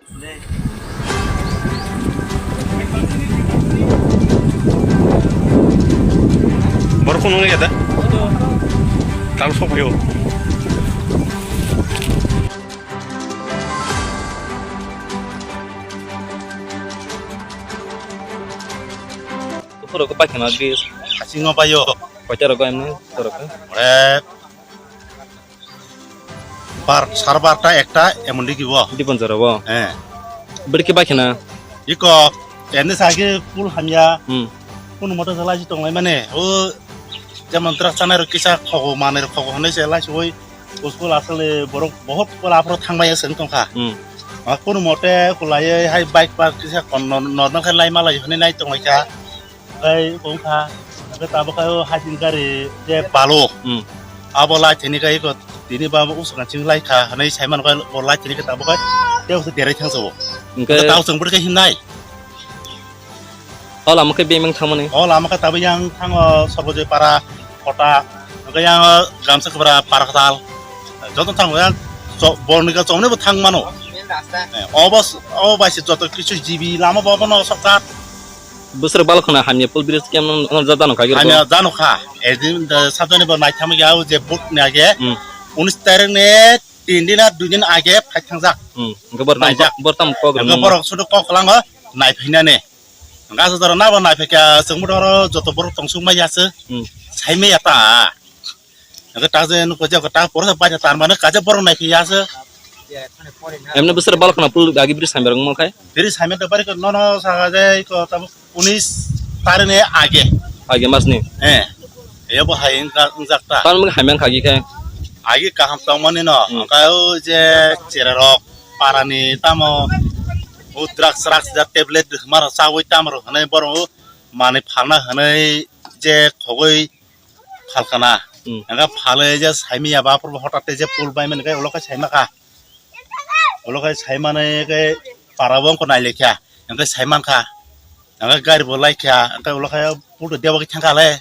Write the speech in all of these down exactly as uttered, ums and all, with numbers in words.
Borok phone wngya da? Kang sokphaio. Borok paikha na bis. Asing no paio. Koita rogo emni borok. Ore. Bar, sar barta ekta emon digi bo. Dibon jora bo. Eh. Bwrwi khe bai khna. Iko, emni sagi pul hamya. Hmm. Kunu moto jala ji tonglai mane. O, jemon truck chanai rok kisa khogo manai rok khogo hwnwi se lai soi. School asole borok bohot pola aphro thangbai se tongkha. Hmm. Ma kunu mote kulai hai bike park kisa kon no, no, no khe lai malai hwnwi nai tonglai kha. Tei wngkha, hwnkhe tabuk khe o hajin gari je balo. Hmm. Abo lai thini khe iko tini ba usukna ching lai kha hwnwi sai mano khe bo lai thini khe tabuk khe tei usu derai thang sabo. Hwnkhe tao chwng bwrwi khe himnai. O lama khe bemeng thangmani. O lama khe tabuk yang thango Sorbojoy para kota, hwnkhe yang gamsa kubra para khatal. Joto thango yang borni khe chongni bo thang mano. Eh, o bos, o bai se joto kisu G B lama bo bono shortcut. Bwswrwk balo khwna hamya pul bridge khe no, no, jano kha giri. Hamya jano kha. Edin, eh, sabjani bo naitham ya o je book ni age. Hmm. Unis tarik ni tin din ar dui din age phai thangjak. Hmm. Hwnkhe bor tam, naijak. Bor tam kok rwmani. Hwnkhe borok sudu kok kwlango naiphainani. Hwnkhe aswk jora nabo naiphaikha chwng bwdoro joto borok tongsuk maya se. Hmm. Saimaya ta. Hwnkhe ta je nukho je ta porsa bacha tar mane kaje borok nai phiya se. Emne bwswrwk balo khwna pul agi biri samya rok wngkha. Biri samya da bari ko nono saka je ko tamo unis tarik ni age. Age mas ni. Eh. Ebo hai wngkha, wngjak ta. Tamo wngkha hamya wngkha agi khe. Agi kaham tongmani no. Hmm. Hwnkhe o je chera rok parani tamo o drugs, drugs ja tablet maro chawi tamo rok hwnwi borok o manwi phalna hwnwi je khogwi phalkana. Hmm. Hwnkhe phalwi je saimanya ba aphuru hotate je pul baimani khe ulo khe saimakha. Ulo khe saimani khe para bo wngkha nailikha. Hwnkhe saimankha. Hwnkhe gari bo laikha. Hwnkhe ulo khe pul to debagwi thangkha le.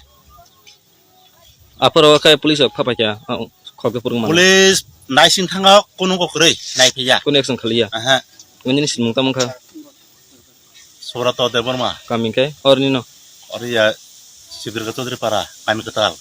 Aphuru khe police rok phapaikha. Ah, khokhe phuru mano. Police naising thangkha kunu kok kwrwi naiphiya. Kunu action khaliya. Aha. Nini simung tamo wngkha? Subrato Debbarma. Kami khe? Orni no? Ori ya Sibirga Chaudhary Para, kami kwtal.